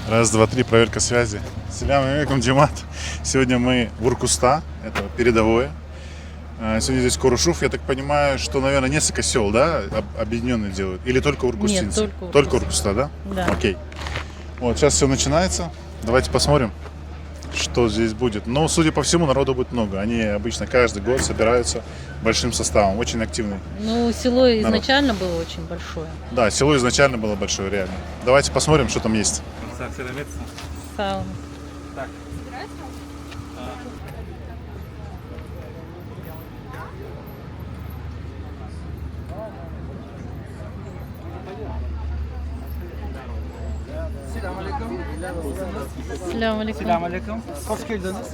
Раз, два, три, проверка связи. Selâm aleyküm, cemaat. Сегодня мы в Уркуста, это передовое. А, Сегодня здесь Körüşüv. Я так понимаю, что, наверное, несколько сел, да, объединенные делают? Или только уркустинцы? Нет, только Только Уркуста, да? Да. Окей. Вот, сейчас все начинается. Давайте посмотрим, что здесь будет. Но, судя по всему, народу будет много. Они обычно каждый год собираются большим составом, очень активный. Ну, село изначально было очень большое. Да, село изначально было большое, реально. Давайте посмотрим, что там есть. Sağ Selâm aleyküm. Selâm aleyküm. Hoş keldiñiz.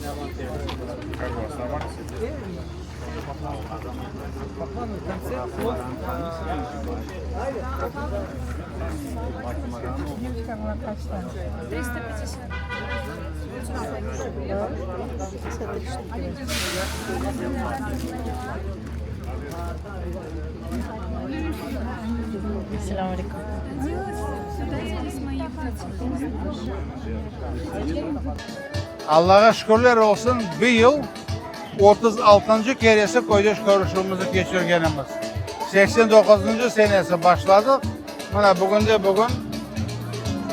Selâm aleyküm. Allağa şükürler olsun, bu yıl 36-ncı keresi köydeş körüşüvimizni keçirgenimiz. 89-ncı senesi başladıq, mına bugünde bugün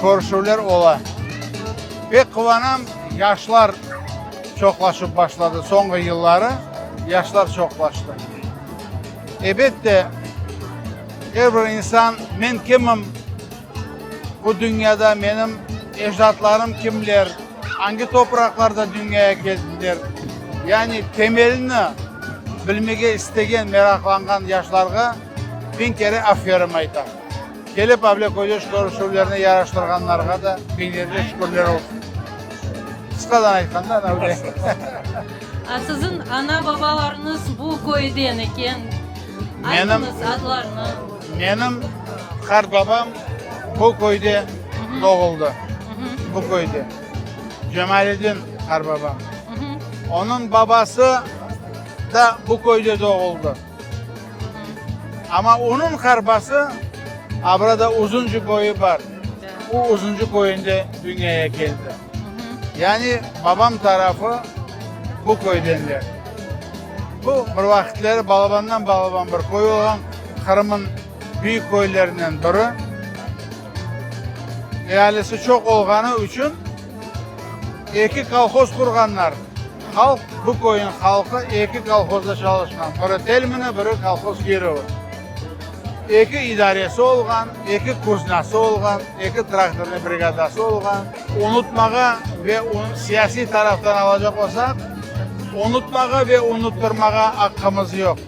körüşüvler ola. Pek quvanam, yaşlar çoqlaşıp başladı, soñğı yılları yaşlar çoqlaştı. Ebet de, er bir insan men kimim, bu dünyada menim ecdatlarım kimler, angi topraqlarda dünyaya keldiler, yani temelini bilmege istegen, meraqlanğan yaşlarğa biñ kere aferim aytam. Kelip able köydeş körüşüvlerni yaraştırğanlarğa da biñlerce şükürler olsun. Qısqadan aytqanda, ana öyle. A siziñ ana-babalarıñız bu köyden eken? Menim, Aytıñız adlarını. menim qartbabam bu köyde doğuldı. Bu köyde. Cemaledin qartbabam. Onıñ babası da bu köyde doğuldı. Amma onıñ qarbası abrada Uzuncı köyü bar, o Uzuncı köyünde dünyaya keldi. Yani babam tarafı bu köydenler. Bu bir vaqıtları balabandan balaban bir köy olğan, Qırım'ın büyük köylerinden biri. Ealisi çoq olğanı içün eki kolhoz qurğanlar. Halq, bu köyniñ halqı eki kolhozda çalışqan, biri Telmino, biri kolhoz Kirovo. Eki idaresi olğan, eki kuznâsı olğan, eki traktornıy brigadası olğan. Unutmağa ve siyasiy taraftan alacaq olsaq, unutmağa ve unuttırmağa aqqımız yoq.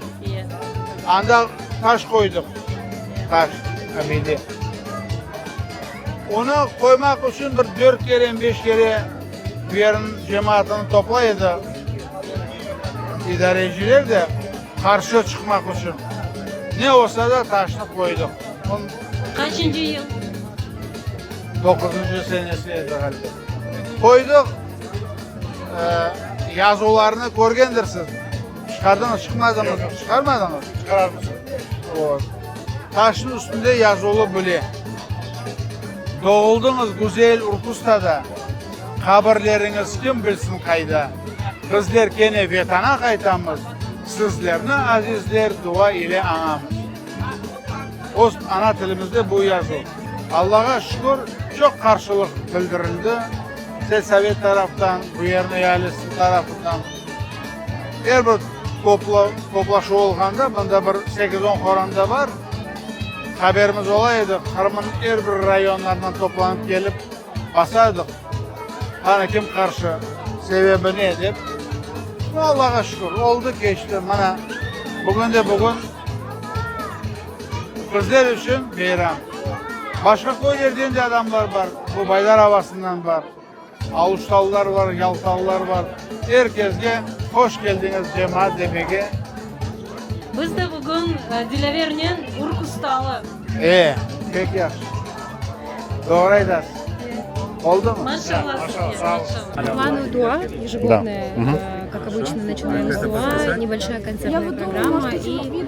Anda taş qoydıq, taş, abide. Onı qoymaq içün bir dört kere, beş kere bu yerniñ cemaatını toplay edi idareciler de, qarşı çıqmaq içün. Ne olsa da, taşnı qoydıq. Qaçıncı yıl? Doquzıncı senesi edi ğaliba. Qoydıq, yazuvlarnı körgendirsiz. Çıqardıñız, çıqmadıñız? Çıqarmadıñız? Çıqararmız. Taşnıñ üstünde yazuvlı bile. Doğuldıñız güzel Urkustada, Qabirleriñiz kim bilsin qayda. Bizler kene Vetana qaytamız, Sizlerni, azizler, dua ile añamız. Öz ana tilimizde bu yazuv. Allağa şükür, çoq qarşılıq bildirildi, selsovet taraftan, bu yerniñ ealisi tarafından. Er bir toplaşuv olğanda, mında bir sekiz-on qoranta bar, haberimiz ola edi, Qırımnıñ er bir rayonlarından toplanıp kelip basa edik, qani kim qarşı, sebebi ne dep. Allağa şükür, oldı, keçti, mana bugün de bugün bizler içün beyram. Başqa köylerden de adamlar bar, bu Baydar Avasından bar. Aluştalılar bar, yaltalılar bar. Er kesge hoş keldiñiz, cemaat demege. Biz de bugün Dilâvernen Urkustalı. E, pek yahşı. Doğru aytasız. Oldumı? Maşallah sizge, maşallah. Плановая дуа ежегодная, Да. Как обычно, начинаем с дуа, небольшая концертная программа и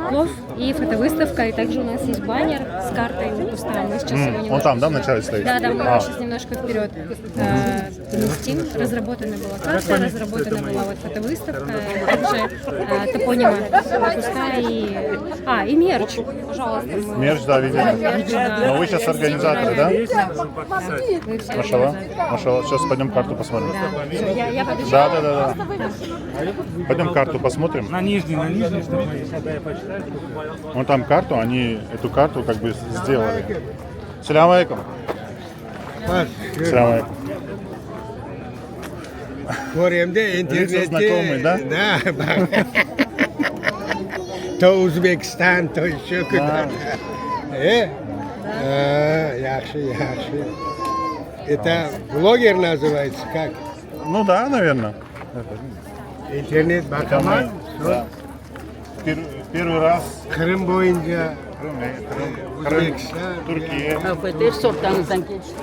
плов, и фотовыставка. И также у нас есть баннер с картой Уркуста. Мы сейчас его Он немножко там, да, в начале стоит? Да, да, мы А. его сейчас немножко вперед э, поместим. Разработана была карта, разработана была вот фотовыставка, а также э, топонимы Уркуста и... А, и мерч, пожалуйста. мы- Мерч, да, видели. Мерч, да. Но вы сейчас организаторы, да? Мы все Maşalla. организаторы. Maşalla. Сейчас пойдем карту посмотрим. Да. Всё, я, я побежала. Да, да, да, да. Пойдем карту посмотрим. На нижний, на нижний, чтобы мы, когда я почитаю, Вон там карту, они эту карту как бы сделали. Selâm aleyküm. Selâm aleyküm. Körem de Лица internette. знакомые, да? Да. То Узбекистан, то еще куда-то. Э? А, Yahşı, yahşı. Это блогер называется как? Ну да, наверное. İnternet baqaman. Да. Пер- Первый раз Qırım boyunca Крым, э, Крым, Крым, Özbekistan. Türkiye. Ters ortamızdan keçti.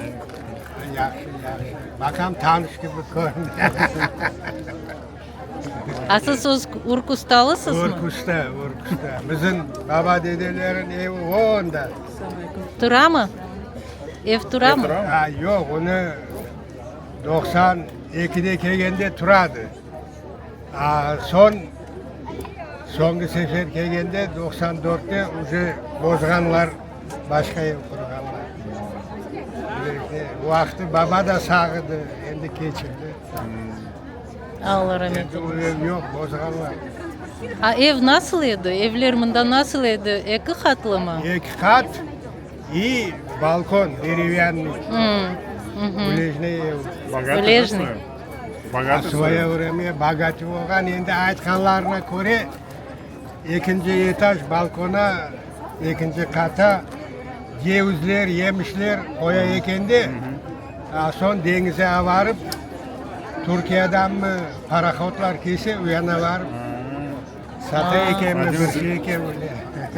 Yahşı, yahşı. Baqam tanış kibi körüne. A siz öz Urkustalısızmı? Urkusta, Urkusta. Bizim baba dedelerin evi onda. Turamı? Ev turamı? Ha, yoq, onı 92-de kelgende turadı. A, soñ, soñki sefer kelgende 94-te uje bozğanlar, başqa ev qurğanlar. İşte, o vaqtı baba da sağ edi, endi keçindi. Alla rahmet Endi o ev yoq, bozğanlar. A ev nasıl edi? Evler mında nasıl edi? Eki qatlı mı? Eki qat i balkon derevyanniy. Üleşne ev. Богатый, Улежный. да, Богатый. В svoye vremya bogatый olğan, endi aytqanlarına köre, ekinci etaj balkona, ekinci qata cevizler, yemişler qoya eken de, a soñ deñize avarıp, Türkiyedanmı parohodlar kelse, u yana varıp sata ekenmi, bir şey eken öyle.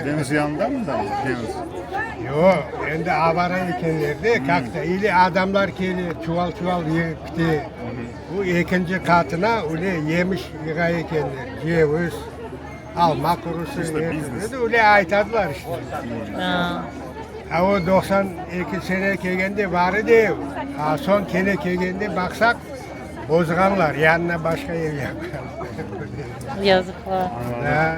Deñiz yanında mı da? Deñiz. Yoq, endi avara ekenler de, kak-to, ili adamlar kele, çuval-çuval yığıp kite. Bu ekinci qatına öyle yemiş yığa ekenler, ceviz, alma qurusı, biznes. endi öyle aytadılar işte. A. A o 92 sene kelgende bar edi ev. A soñ kene kelgende baqsaq, bozğanlar, yanına başqa ev yapqanlar. Yazıqlar. Da.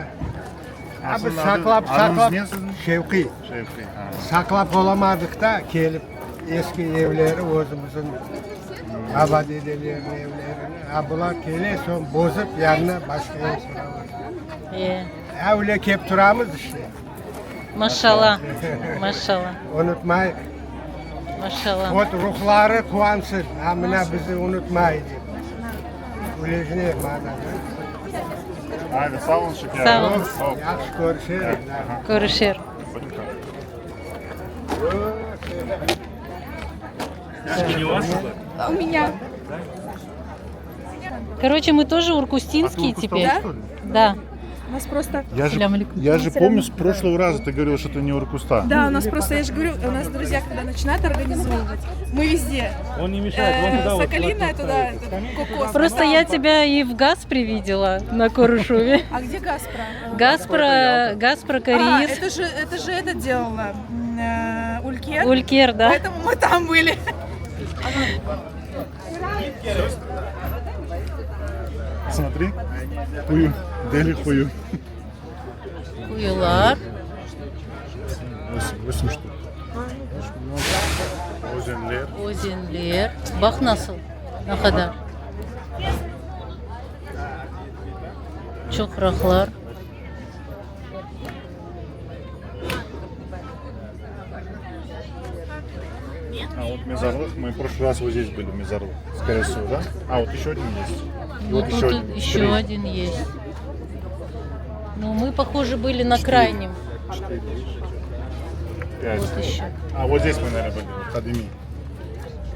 A biz Aslında saqlap, adıñız saqlap, ne siziñ? Şevqiy. Şevqiy. Ha. Saqlap olamadıq da, kelip eski evleri, özümizniñ baba dedelerniñ evlerini, a bular kele, soñ bozıp, yanına başqa ev quralar. E. A öyle kep turamız işte. Maşalla. Maşalla. Unutmayıq. Maşalla. Vot ruhları quvansın, a mına bizi unutmay dep. Ülejne madam. Haydi sağ olun Şeker. Sağ olun. Sağ olun. Yahşı körüşerik. Körüşer. У меня. Короче, мы тоже уркустинские теперь. Да. У нас просто... Я же, Selâm aleyküm. я же помню, с прошлого раза ты говорил, что ты не Уркуста. Да, у нас просто, я же говорю, у нас друзья, когда начинают организовывать, мы везде. Он не мешает, вон Э, туда вот. Соколиная туда, этот, кокос. Просто я тебя и в Гаспре видела на Корушуве. А где Гаспра? Гаспра, Гаспра А, Кариис, это же, это же это делала м, э, Улькер. Улькер, да? Поэтому мы там были. Смотри. Quyu. Deli quyu. Quyular. Восемь, восемь штук. Özenler. Özenler. Baq nasıl. Ne qadar. Çoqraqlar. А вот Mezarlıq. Мы в прошлый раз вот здесь были, Mezarlıq. Скорее всего, да? А, вот еще один есть. И Ну, вот еще тут один. еще Три. один есть. Ну, мы, похоже, были на крайнем. Четыре. Пять. Вот еще. А, вот здесь мы, наверное, были. Вот Qadimiy.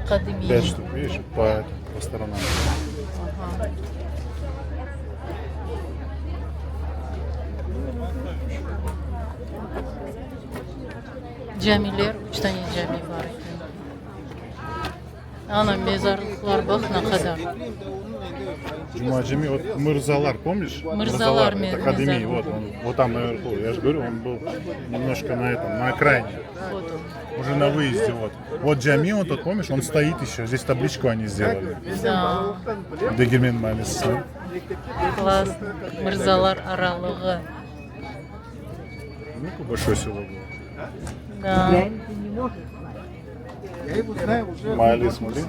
Qadimiy. Пять штук, видишь, по, по сторонам. Ага. Camiler, üç tane cami bar eken. Ana, mezarlıqlar, baq, ne qadar. Cuma Cami, вот Мырзалар, помнишь? Мырзалар, это Кадыми, вот он, вот там наверху. Я же говорю, он был немножко на этом, на окраине. Вот он. Уже на выезде, вот. Вот Джами, он тот, помнишь, он стоит еще. Здесь табличку они сделали. Да. Дегермен Мамис. Класс. Mırzalar aralığı. Ну, какое большое село было. Да. Maale, смотри.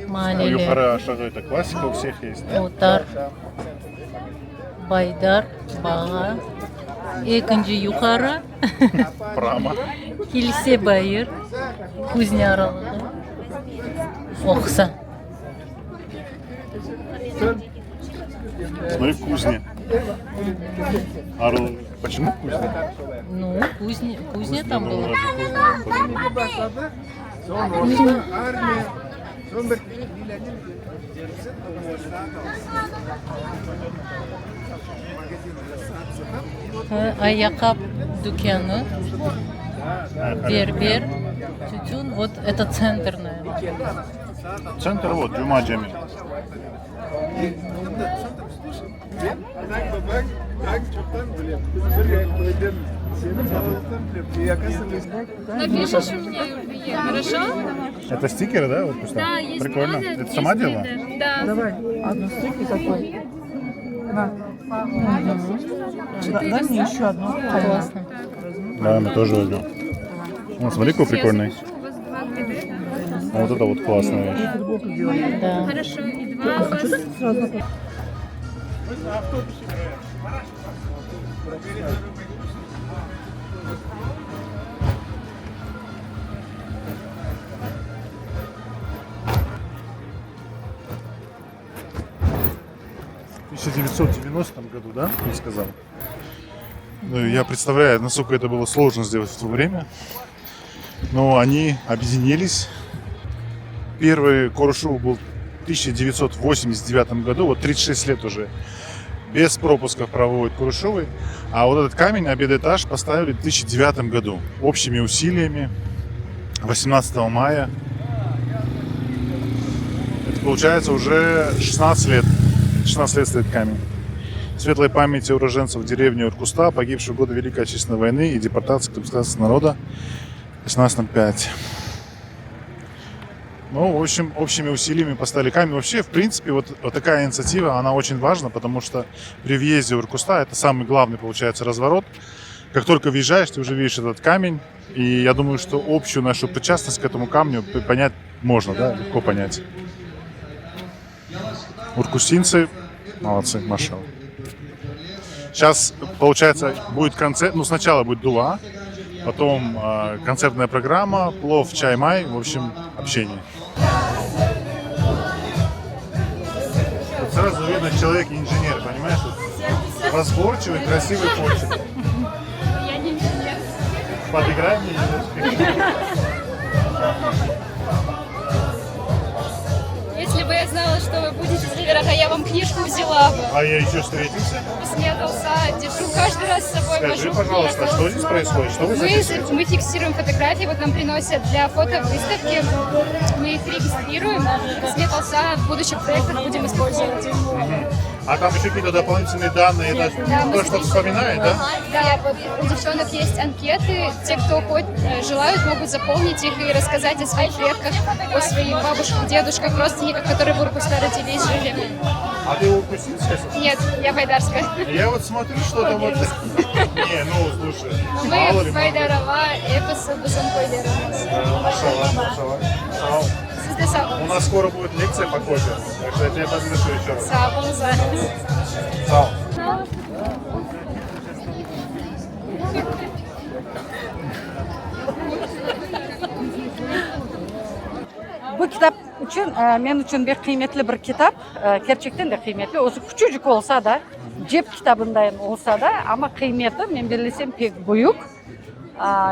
Maaleli. Yuqarı, aşağı, это классика у всех есть, да? Otar. Baydar, Bağa. Ekinci yuqarı. Прама. Kilse bayır. Kuzne aralığı. Oqsa. Смотри, кузня. Орл. Почему кузня? Ну, кузня, кузня там Ну, была. она же кузня, подумал. Ayaqqap dükânı, berber, tütün, вот это центр, наверное. Центр вот, Cuma Cami. Напишешь мне, хорошо? Это стикеры, да? Вот пусть там? Да, есть Прикольно. 2D, Это есть сама делала? 3D. Да. Давай, одну стык и такой. На. Да, дай мне еще одну. Классно. Да, мы тоже возьмем. О, смотри, какой прикольный. У вас 2 3D, да? Вот это вот классная вещь. Да. Хорошо, и два у вас. В 1990 году, да, он сказал? Ну, я представляю, насколько это было сложно сделать в то время. Но они объединились. Первый Körüşüv был в 1989 году, вот 36 лет уже. Без пропусков проводят Körüşüvi. А вот этот камень, Abide-taş, поставили в 2009 году. Общими усилиями 18 мая. Это получается уже 16 лет. 16 лет стоит камень. Светлой памяти уроженцев деревни Уркуста, погибших в годы Великой Отечественной войны и депортации крымского народа 18.05. Ну, в общем, общими усилиями поставили камень. Вообще, в принципе, вот, вот такая инициатива, она очень важна, потому что при въезде в Уркуста это самый главный, получается, разворот. Как только въезжаешь, ты уже видишь этот камень. И я думаю, что общую нашу причастность к этому камню понять можно, да, легко понять. Уркустинцы молодцы, maşalla. Сейчас, получается, будет концерт, ну, сначала будет dua, потом э, концертная программа, плов, чай, май, в общем, общение. Вот сразу видно, человек инженер, понимаешь? Вот разборчивый, красивый почерк. Я не инженер. Подыграй мне немножко. Если бы я знала, что вы будете здесь, я вам книжку взяла бы. А я еще встретимся. С держу каждый раз с собой. Скажи, вожу пожалуйста, книгу. что здесь происходит? Что вы Мы, записываете? мы фиксируем фотографии, вот нам приносят для фотовыставки, мы их регистрируем. Сметался в будущих проектах будем использовать. А там еще какие-то дополнительные данные, это Да, мы то, что вспоминает, да? Да, вот у девчонок есть анкеты, те, кто хоть э, желают, могут заполнить их и рассказать о своих предках, о своих бабушках, дедушках, родственниках, которые в Уркуста родились, жили. А ты укусил сейчас? Нет, я байдарская. Я вот смотрю, что-то вот... Не, ну, слушай. мало Мы ли, Baydarava episi bizim köylerimiz. Maşalla, maşalla. Sağ ol. Siz de sağ У oluñız. нас скоро будет лекция по кофе, так что я тебя подпишу еще раз. Sağ oluñız. Sağ ol. Bu kitap içün, men içün pek qıymetli bir kitap, kerçekten de qıymetli, özü küçücik olsa da, cep kitabındayın olsa da, amma qıymeti, men bellesem, pek büyük.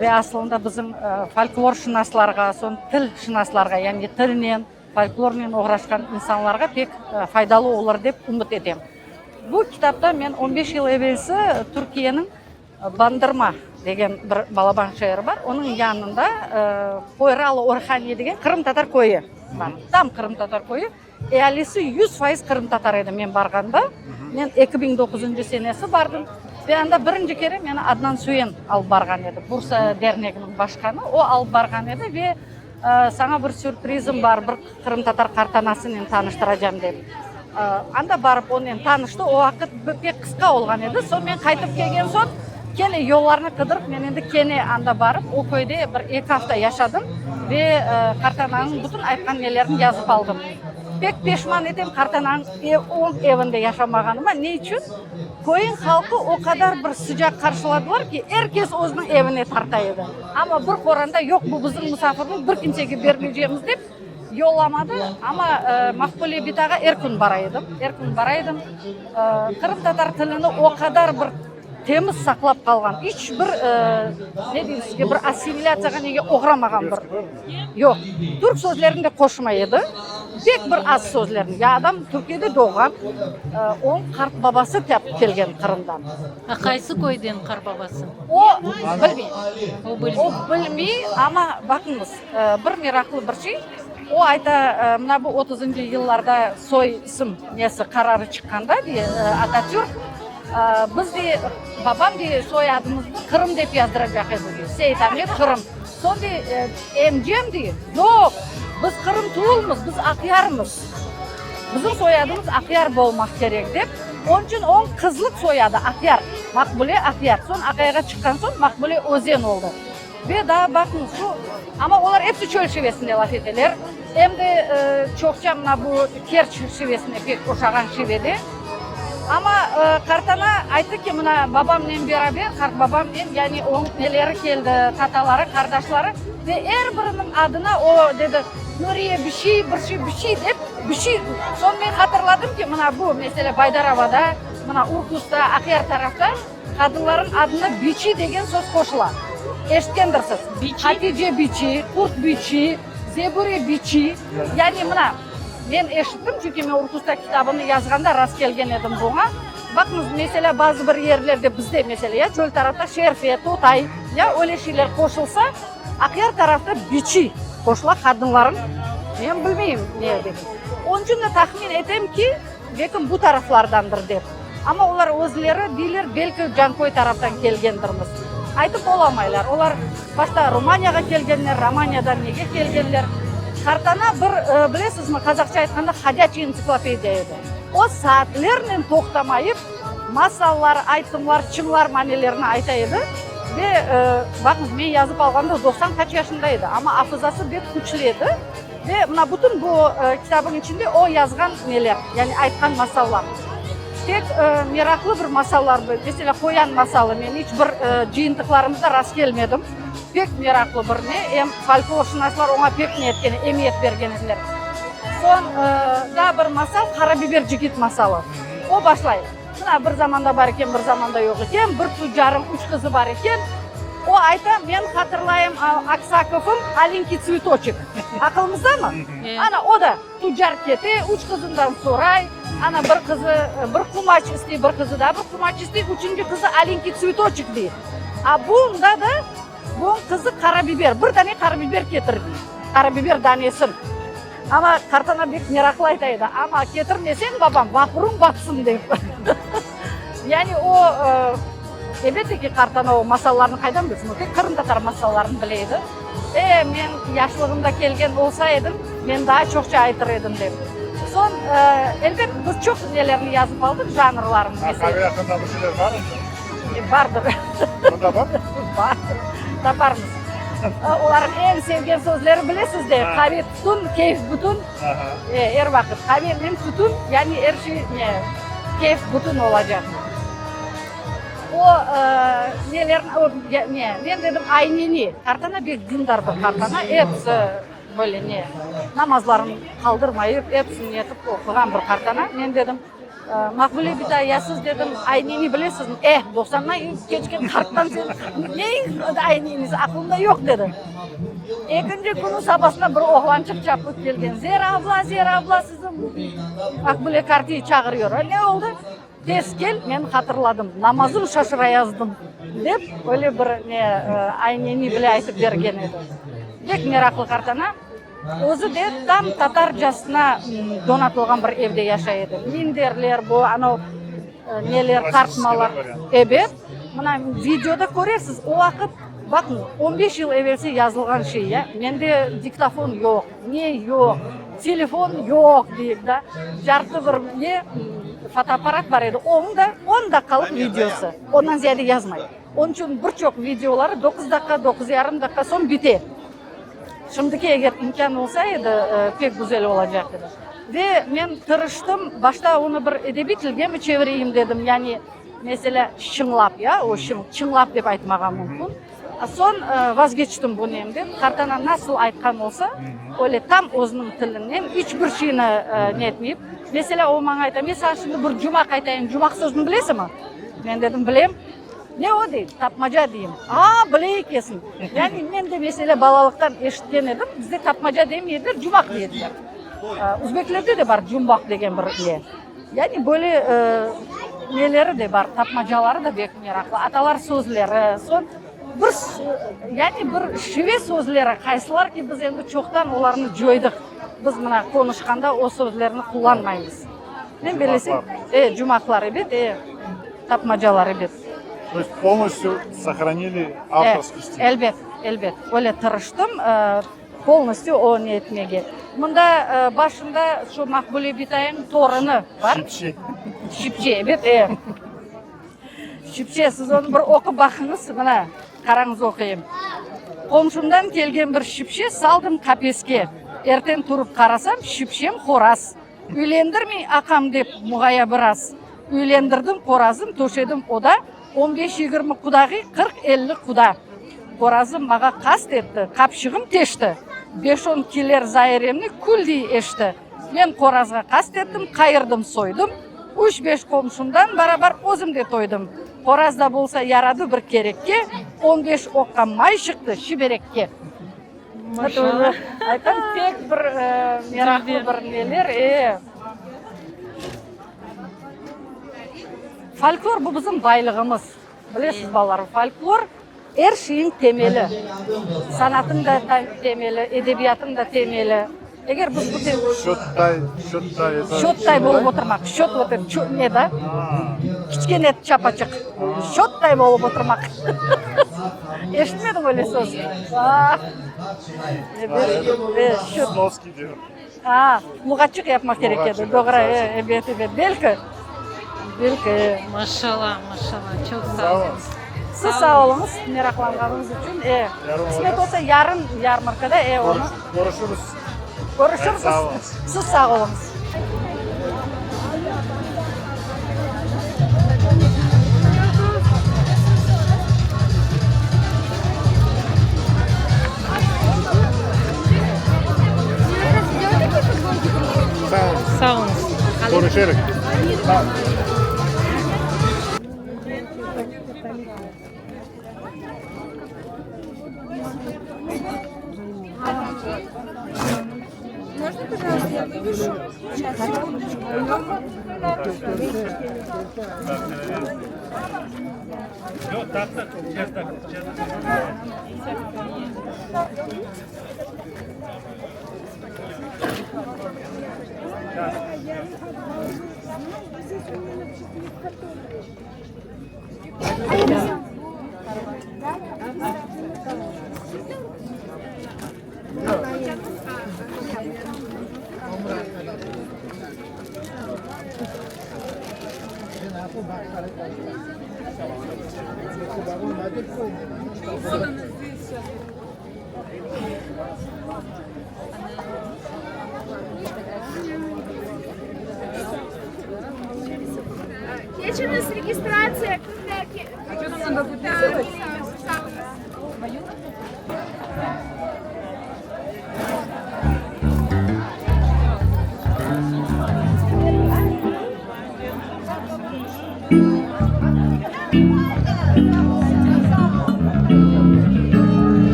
Ve aslında bizim folklorşınaslarğa, soñ tilşınaslarğa, yani tilnen, folklornen oğraşqan insanlarğa pek faydalı olur dep ümüt etem. Bu kitapta men on beş yıl evelsi Türkiyeniñ Bandırma. degen bir balaban şeer bar, onıñ yanında Qoyralı Orhaniye degen qırımtatar köyü bar. Tam qırımtatar köyü. Ealisi 100% qırımtatar edi men barğanda. Men 2009-ncı senesi bardım ve anda birinci kere meni Adnan Süyen alıp barğan edi, Bursa derneginiñ başqanı, o alıp barğan edi ve saña bir sürprizim bar, bir qırımtatar qartanasınen tanıştıracam dep. Anda barıp onen tanıştı, o vaqıt pek qısqa olğan edi. Soñ men qaytıp kelgen soñ, kene yollarnı qıdırıp, men endi kene anda barıp, o köyde bir eki afta yaşadım ve qartananıñ bütün aytqan nelerini yazıp aldım. Pek peşman etem qartananıñ onıñ evinde yaşamağanıma. Ne içün? Köyün halqı o qadar bir sıcaq qarşıladılar ki, er kes özüniñ evine tarta edi. Amma bir qoranta, yoq, bu bizim musafirimiz, bir kimsege bermeycemiz dep, Yollamadı, amma Maqbule bitağa er kün bara edim, er kün bara edim. Qırımtatar tilini o qadar bir temiz saqlap qalğan, iç bir, ne deyim sizge, bir assimilâtsiyağa nege oğramağan bir, yoq. Türk sözlerini de qoşmay edi, pek bir az sözlerini. Ya adam Türkiyede doğğan, onıñ qartbabası tap kelgen Qırımdan. A qaysı köyden qartbabası? O bilmey. O bilmey. O bilmey, amma baqıñız. Bir meraqlı bir şey, o ayta, mına bu otuzıncı yıllarda soy isim nesi qararı çıqqanda, dey, Atatürk, biz, dey, babam, dey, soy adımıznı Qırım dep yazdıracaq edi, dey, Seyit-Amet Qırım. Soñ, dey, emcem, dey, yoq, biz Qırım tuvulmız, biz Aqyarmız, bizim soyadımız Aqyar bolmaq kerek, dep, onıñ içün onıñ qızlıq soyadı Aqyar, Maqbule Aqyar. Soñ Aqyarğa çıqqan soñ Maqbule Özen oldı. Ve daa baqıñız, şu, amma olar episi çöl şivesinde laf eteler. Em de çoqça mına bu Kerç şivesine pek oşağan şivede. Amma qartana ayttı ki, mına babamnen beraber, qartbabamnen, yani onıñ neleri keldi, tataları, qardaşları, ve er biriniñ adına o dedi, Nuriye bir şey, bir şey, bir şey dep, bir şey. Soñ men hatırladım ki, mına bu, meselâ, Baydarovada, mına Urkusta, Aqyar tarafta, Qadınlarnıñ adına biçi degen söz qoşula. Eşitkendirsiz. Biçi? Hatice biçi, Qurt biçi, Zebure biçi. Yani mına, men eşittim, çünki men Urkusta kitabını yazğanda rast kelgen edim buña. Baqıñız, meselâ, bazı bir yerlerde, bizde, meselâ, ya çöl tarafta şerfe, totay, ya öyle şeyler qoşulsa, Aqyar tarafta biçi qoşula qadınlarnıñ. Men bilmeyim ne degen. Onıñ içün de tahmin etem ki, Belki bu taraflardandır dep. Amma olar özleri deyler, belki Canköy taraftan kelgendirmiz. Aytıp olamaylar. Olar başta Romaniyağa kelgenler, Romaniyadan nege kelgenler. Qartana bir, bilesizmi, qazaqça aytqanda, hodyaçiy entsiklopediya edi. O saatlernen toqtamayıp masallar, aytımlar, çıñlar manelerini ayta edi. Ve, baqıñız, men yazıp alğanda 90 qaç yaşında edi, amma afızası bek küçlü edi. Ve mına bütün bu kitabıñ içinde o yazğan neler, yani aytqan masallar. Pek meraqlı bir masallar, meselâ, Qoyan masalı, men iç bir cıyıntıqlarımızda rastkelmedim. Pek meraqlı bir ne, em folklorşınaslar oña pek ne etken, emiyet bergen ediler. Soñ daa bir masal, Qarabiber cigit masalı. O başlay, mına bir zamanda bar eken, bir zamanda yoq eken, bir tuccarıñ üç qızı bar eken. O ayta, men hatırlayım, Aksakovıñ Alenkiy tsvetoçek, aqılıñızdamı? Ana, o da tuccar kete, üç qızından soray, ana, bir qızı bir qumaç istey, bir qızı daa bir qumaç istey, üçünci qızı alenkiy tsvetoçek dey. A bunda da bunıñ qızı qarabiber, bir dane qarabiber ketir dey, qarabiber danesin. Amma qartana bek meraqlı ayta edi, amma ketirmeseñ, babam, vapurıñ batsın dep. Yani o, elbette ki, qartana o masallarnı qaydan bilsin, o tek qırımtatar masallarını bile edi. E, men yaşlığımda kelgen olsa edim, men daa çoqça aytır edim dep. Soñ, elbet, biz çoq nelerni yazıp aldıq, janrlarını, meselâ. Qave aqqında bir şeyler bar anda? Bardır. Mında barmı? Bar, taparmız. Olarnıñ eñ sevgen sözleri bilesiz de, qave tütün, keyf bütün. Er vaqıt qavenen tütün, yani er şey ne, keyf bütün olacaq. O nelerni, o ne, men dedim ayneni, qartana bek dindar bir qartana, episi böyle ne, namazlarını qaldırmayıp, episini netip oquğan bir qartana. Men dedim, Maqbule bita, ya siz, dedim, ayneni bilesizmi? Eh, doqsandan keçken qarttan sen neyiñ aynenisi, aqlımda yoq, dedi. Ekinci künü sabasına bir oğlançıq çapıp kelgen, Zera abla, Zera abla, sizi Maqbule qartiy çağırıyor. Ne oldı? Tez kel, men hatırladım, namazım şaşırayazdım, dep, öyle bir ne, ayneni bile aytıp bergen edi. Pek meraqlı qartana. Özü de tam tatarcasına donatılğan bir evde yaşay edi. Minderler, bu anav neler, tartmalar. Ebet. Mına, videoda köresiz, o vaqıt, baqıñ, on beş yıl evelsi yazılğan şey ya. Mende diktofon yoq, ne yoq, telefon yoq, deyik da. Cartı bir ne, fotoapparat bar edi, onıñ da on daqqalıq videosı, ondan ziyade yazmay. Onıñ içün bir çoq videoları doquz daqqa, doquz yarım daqqa, soñ bite. Şimdiki eger imkân olsa edi, pek güzel olacaq edi. Ve men tırıştım, başta onı bir edebiy tilge mi çevireyim dedim, yani, meselâ, şıñlap, ya, o şıñ, çıñlap dep aytmağa mümkün. Soñ vazgeçtim bu nemden, qartana nasıl aytqan olsa, öyle tam özüniñ tilinen, iç bir şeyni ne etmeyip. Meselâ, o maña ayta, men saña şimdi bir cumaq aytayım, cumaq sözüni bilesiñmi? Men dedim, bilem. Ne o dey, tapmaca deyim. A, bile ekensiñ. Yani men de meselâ balalıqtan eşitken edim, bizde tapmaca demey ediler, cumaq dey ediler. Üzbeklerde de bar cumbaq degen bir ne. Yani böyle neleri de bar, tapmacaları da bek meraqlı, atalar sözleri, soñ bir, yani bir şive sözleri, qaysılar ki, biz endi çoqtan olarnı coydıq. Biz mına qonuşqanda o sözlerni qullanmaymız. Men bellesem, e, cumaqlar, ebet, e, tapmacalar, ebet. То есть polностью sохранили avtorskiy stil. Elbet, elbet. Öyle tırıştım, polностью o ne etmege. Mında başında şu Maqbule bitayıñ torunı bar. Şipşe. Şipşe, ebet, e. Şipşe, siz onı bir oqup baqıñız, mına, qarañız oquyım. Qomşumdan kelgen bir şipşe saldım qapeske. Erten turıp qarasam, şipşem horaz. Üylendirmey aqam dep muğaya biraz. Üylendirdim qorazım, töşedim oda, On beş-yigirmi qudağı, 40-50 quda. Qorazım mağa qast etti, qapşığım teşti, Beş-on kiler zairemni küldey eşti. Men qorazğa qast ettim, qayırdım, soydım, Üç-beş qomşumdan barabar özüm de toydım. Qoraz da bolsa yaradı bir kerekke, On beş oqqa may çıqtı şiberekke. Maşallah. Aytam, pek bir meraqlı bir neler, e. Folklor bu bizim baylığımız. Bilesiz, balalar, folklor er şeyiñ temeli. Sanatıñ da temeli, edebiyatın da temeli. Eger biz bu Şöttay, şöttay. Şöttay bolıp oturmaq. Şöt vot et, ne da? Kiçkene çapaçıq. Şöttay bolıp oturmaq. Eşitmediñ öyle söz? Snovskiy diyor. A, luğatçıq yapmaq kerek edi, doğru, e, ebet, ebet, belki, belki, e. Maşallah, maşallah, çoq sağ oluñız. Siz sağ oluñız, meraqlanğanıñız içün, e. Qısmet olsa, yarın yarmarkada, e, onı. Körüşürüz. Körüşürüz. Sağ oluñız. Siz sağ oluñız. Sağ oluñız. Körüşerik. Можно, пожалуйста, я вывешу? Сейчас, секундочку. Keçiñiz, registratsiya, kimler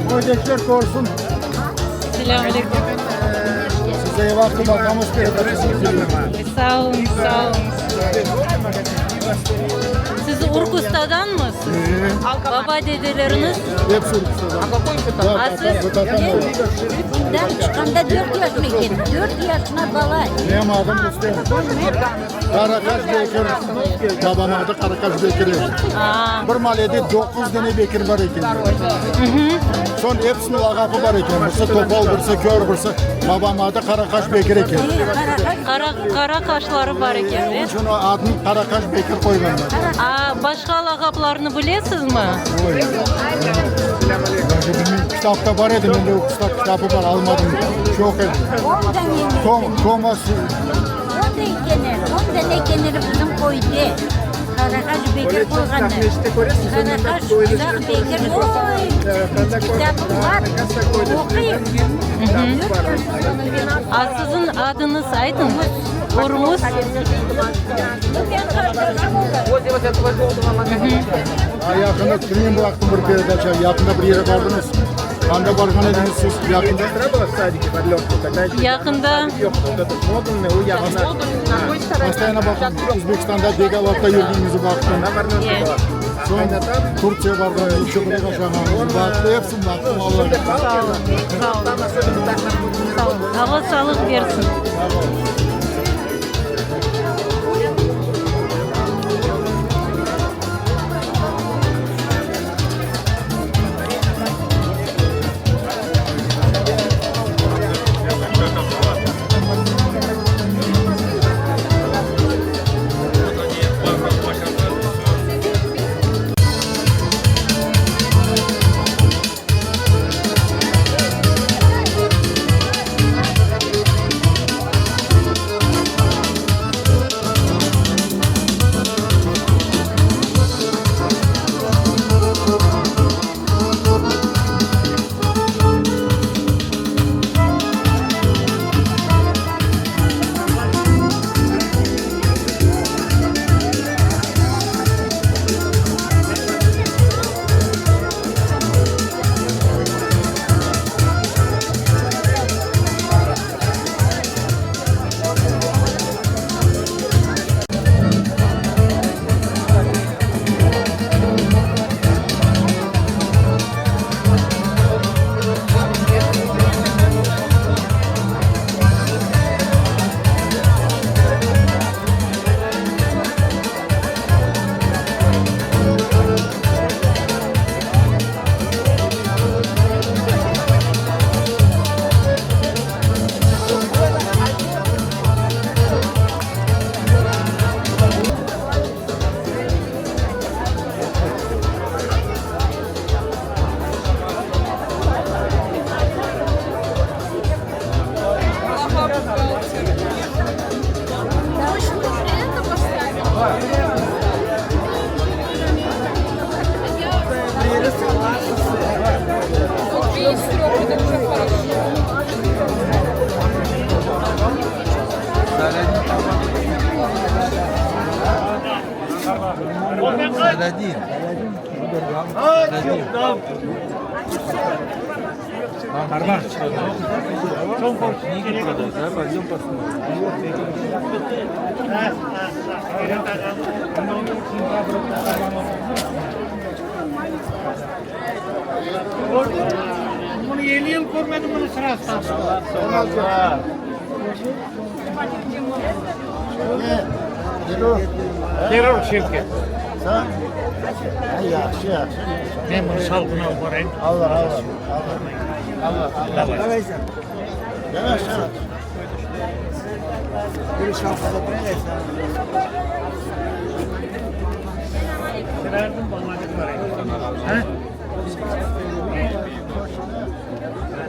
Köydekiler körsün. Selâm aleyküm. Size vaqtı baqamız. Sağ oluñ, sağ oluñ. Siz Urkustadanmısız? Baba dedeleriñiz? Hepsi Urkustadan. A siz? Bundan çıqqanda dört yaşım eken, dört yaşına bala. Menim adım Rustem. Qaraqaş Bekir. Babam adı Qaraqaş Bekir edi. Bir maalede doquz dane Bekir bar eken. Soñ episiniñ lağapı bar eken. Birisi topal, birisi kör, birisi. Babam adı Qaraqaş Bekir eken. Qara, qara qaşları bar eken, de? Onıñ içün adını Qaraqaş Bekir qoyğanlar. A başqa lağaplarnı bilesizmi? Oy, daje bilmeyim. Kitapta bar edi, mende o kitap kitabı bar, almadım. Çoq edi. Kom, koması. Onday ekenler, ondan ekenler bizim köyde. Qaraqaş Bekir qoyğanlar. Qaraqaş Uzaq Bekir, oy, kitabım bar, oquyım. A siziñ adıñız aytıñız? Urmuz? Yaqında tren bıraqtım bir peredaça. Yaqında bir yere bardıñız? Anda barğan ediñiz siz yaqında? Yaqında. Постоянно baqam, Özbekistanda Begalatta yürgeniñizni baqtım. Soñ Turtsiya barğan, Çuqurda yaşağanıñıznı baqtım. Episini baqtım, Alla. Sağ olun, sağ olun. Sağ olun. Alla sağlıq bersin.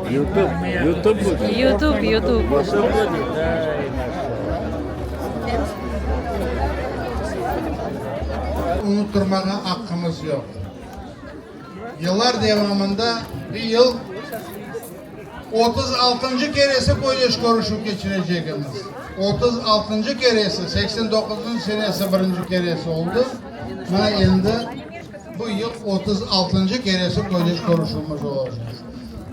Ютуб, Ютуб будет. Ютуб, Ютуб. Ютуб будет, да, и maşallah. Unuttırmağa aqqımız yoq. Yıllar devamında bir yıl Otuz altıncı keresi köydeş körüşüv keçirecegimiz. Otuz altıncı keresi, seksen doquzıncı senesi birinci keresi oldı, mına endi bu yıl otuz altıncı keresi köydeş körüşüvimiz olacaq.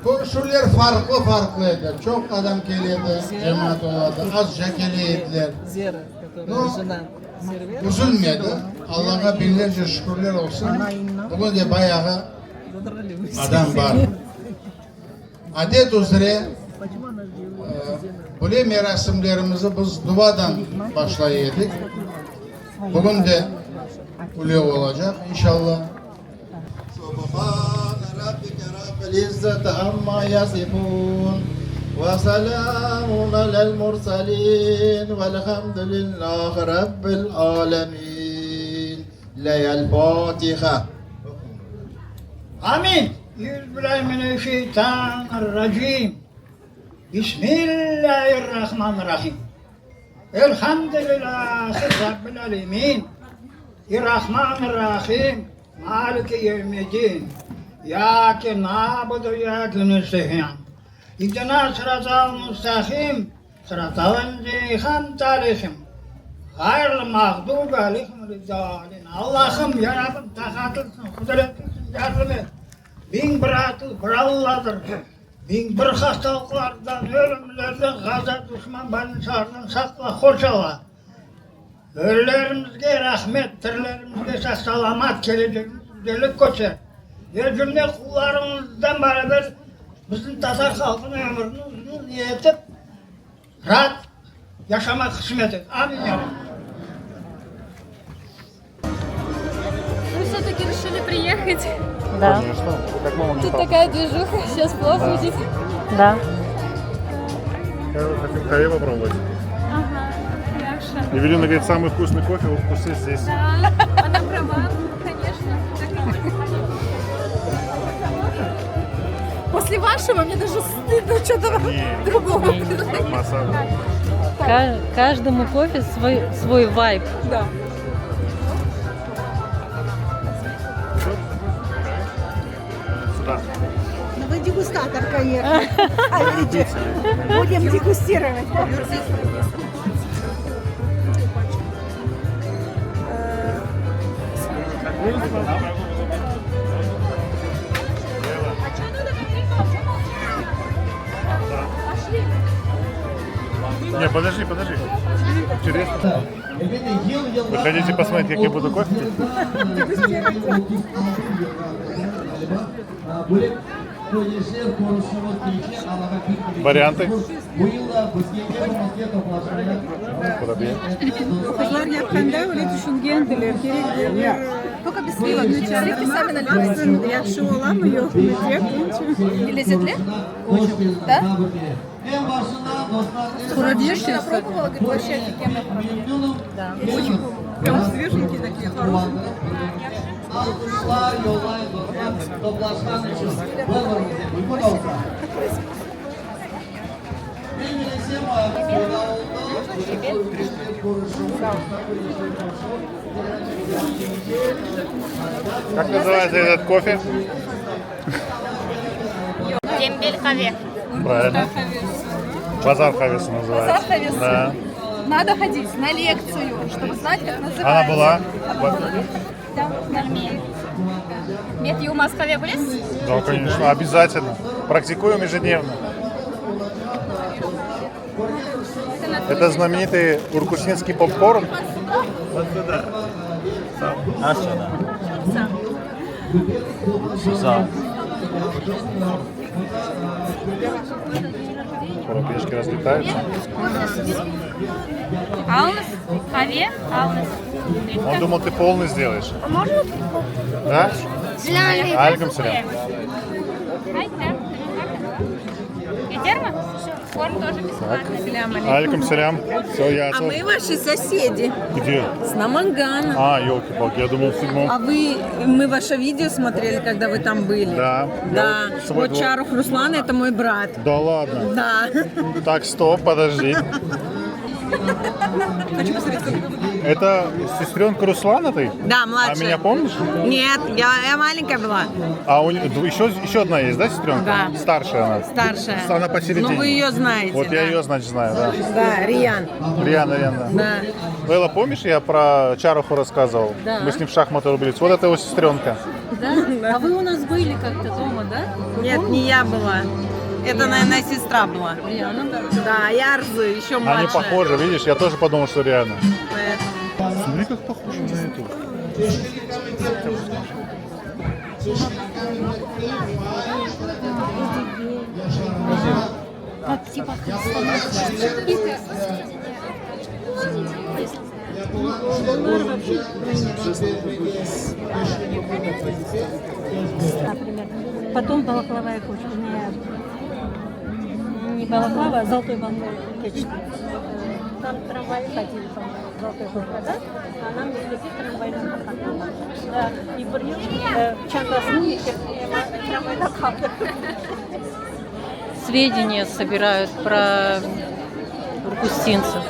Körüşüvler farqlı-farqlı edi, çoq adam kele edi, cemaat ola edi, azca kele ediler. No, üzülmedi, Allağa biñlerce şükürler olsun, bugün de bayağı adam bar. Adet üzre, böyle merasimlerimizi biz duadan başlay edik. Bugün de öyle olacaq, inşallah. Subhane rabbike rabbil izzeti amma yasifun ve selamun alel murselin velhamdülillahi rabbil alemin. Leyel Fatiha. Amin. Euzubillahimineşşeytanirracim. Bismillahirrahmanirrahim. Elhamdülillahi Rabbil alemin. Irrahmanirrahim. Maliki yevmiddin. İyyake na'budu ve iyyake nestaîn. İhdina sıratal mustaqim. Sıratal lezîne en'amte aleyhim. Ğayril mağdubi aleyhim veled-dâlin. Allahım, ya Rabbim, taqatlısıñ, qudretlisiñ, yardım et. 1001 atlı bir Alladır. 1001 hastalıqlardan, ölümlerden, ğazap duşman balnisalardan saqla, qorçala. Ölülerimizge rahmet, tirilerimizge sağ-salamat kelecegimiz güzellik köster. Ve cümle qullarıñızdan beraber bizim tatar halqınıñ ömürini uzun etip, raat yaşamaq qısmet et. Amin, ya Rabbi. Мы все-таки решили приехать. Да. Конечно. Как мама не Тут такая движуха, сейчас плов Да. будет. Да. Хотим qave попробовать. Ага, хорошо. Евелина говорит, самый вкусный кофе в вкусе здесь. Да, она права, конечно. Так и есть. После вашего мне даже стыдно что-то Не, другого предлагать. Масала. Ка- Каждому кофе свой, свой вайб. Да. Сюда. Ну вы дегустатор, конечно. Будем дегустировать. Не, подожди, подожди. Интересно. Вы хотите посмотреть, как я буду кофе пить? Варианты? Kurabiye. Qızlar yapqanda öyle tüşüngendiler, kerek bir Только без сливок. Сливки сами наливайте. yahşı olamı yoqmı dep. Lezzetli? Да? Kurabiye Я пробовала, говорит, вообще офигенно. Да. Очень прям свеженькие такие, хорошие. Alkışlar yollayın dostlar. Toplaşqan içün bir-birimizge uyğun olsa. Bir bilesem peyda oldı. Как называется этот кофе? Dembel qave. Правильно. Bazar qavesi называется. Bazar qavesi. Да. Надо ходить на лекцию, чтобы знать, как называется. Она была? Да, Met Yılmaz qave bilesiz? Да, конечно, обязательно. Практикуем ежедневно. Это знаменитый уркусинский попкорн. Вот сюда. Aşağıda. Susam. Курабешки разлетаются. Alıñız qave, alıñız. Он думал, ты полный сделаешь. Можно? Да? Aleyküm selâm. Ayta. Yetermi? Aleyküm selâm. Всё, я А мы ваши соседи. Где? С Намангана. А, елки-палки, я думал в седьмом. А вы, мы ваше видео смотрели, когда вы там были. Да. Да. Я вот свой Вот двор- Чарух Руслан, это мой брат. Да ладно. Да. Так, стоп, подожди. Хочу посмотреть, сколько. Это сестренка Руслана ты? Да, младшая. А меня помнишь? Нет, я, я маленькая была. А у еще, еще одна есть, да, сестренка? Да. Старшая она. Старшая. Она посередине. Ну, вы ее знаете. Вот да. я ее, значит, знаю, да. Да, Риан. Риана, Риана. Да. Лейла, помнишь, я про Чаруху рассказывал? Да. Мы с ним в шахматы рубились. Вот это его сестренка. Да? А вы у нас были как-то дома, да? Вы Нет, помните? не я была. Это, наверное, сестра была. Риана? Да, я Арзу, еще младшая. Они похожи, видишь? Я тоже подумал, что Риана. Поэтому. Смотри, как похожи на эту. Как типа Например. Потом балаклава кочка. Не, не балаклава, а золотой балаклава keçti. Там трамваи ходили, по-моему, золотой кочка, да? А нам mektepke tramvayla Да, и bir yıl çantasını tramvayda qaldı. Сведения собирают про уркустинцев.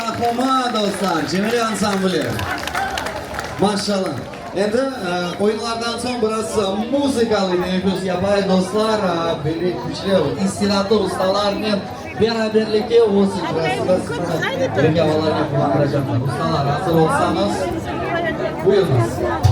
Aqoma, dostlar, Cemile ansambli. Maşallah. Endi oyunlardan soñ biraz muzıkalı teneffüs yapayıq, dostlar. Böyle küçlü, istidatlı ustalarnen beraberlikte öz icrasında sizni bölge avalarnen quvandıracaqlar. Ustalar, azır olsañız, buyurıñız.